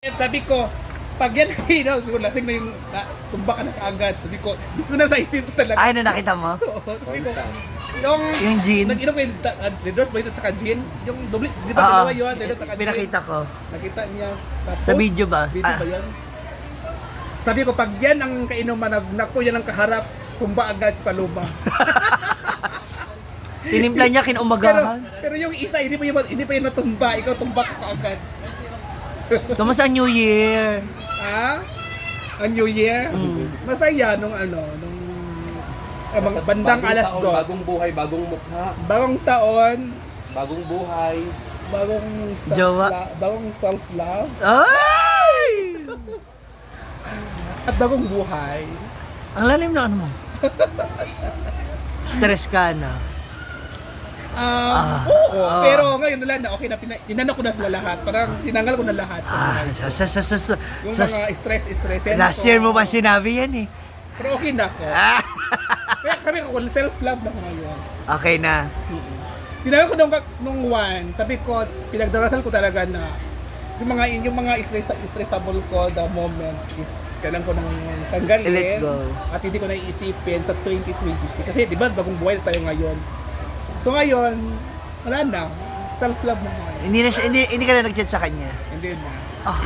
Sabi ko, pag yan hinaw, siguro lasing na yung tumba ka na kaagad. Sabi ko, di ko na sa isip talaga. Ay, na nakita mo? Oo, sabi ko, Yung gin? nag-inom ko yung Red Rose ba ito tsaka gin? Yung doble, di ba Oo. dalawa yun? Red Rose tsaka gin. Pinakita ko. Nakita niya sa Sa video ba? Video ba yan? Sabi ko, pag yan ang kainuman, naku yan ang kaharap, tumba agad sa palubang. Tinimpla niya kinumagahan. Pero yung isa, hindi pa yun natumba, ikaw tumba ka kaagad. Kamusta ang New Year? Ha? Ang New Year? Masaya nung bandang alas 2. Bagong buhay, bagong mukha, Bagong taon, bagong buhay. bagong Jowa. bagong self-love, Ay! at bagong buhay. Ang lalim na ano mo. Stress ka na. Oo, pero ngayon wala na, okay na, tinanong ko na sila lahat. Parang tinanggal ko na lahat. Yung mga stress. Last year mo ba sinabi yan eh? Pero okay na ako. Kaya kami ako, self-love na ako ngayon. Okay na. Tinanong ko nung one, sabi ko, pinagdarasal ko talaga na yung mga stressable ko, the moment is kailangan ko nang tanggalin. Let go. At hindi ko na iisipin sa 2026. Kasi di ba bagong buhay na tayo ngayon. So ngayon, wala na. Self-love na ngayon. Hindi ka na nag-chat sa kanya. Hindi na. Oh.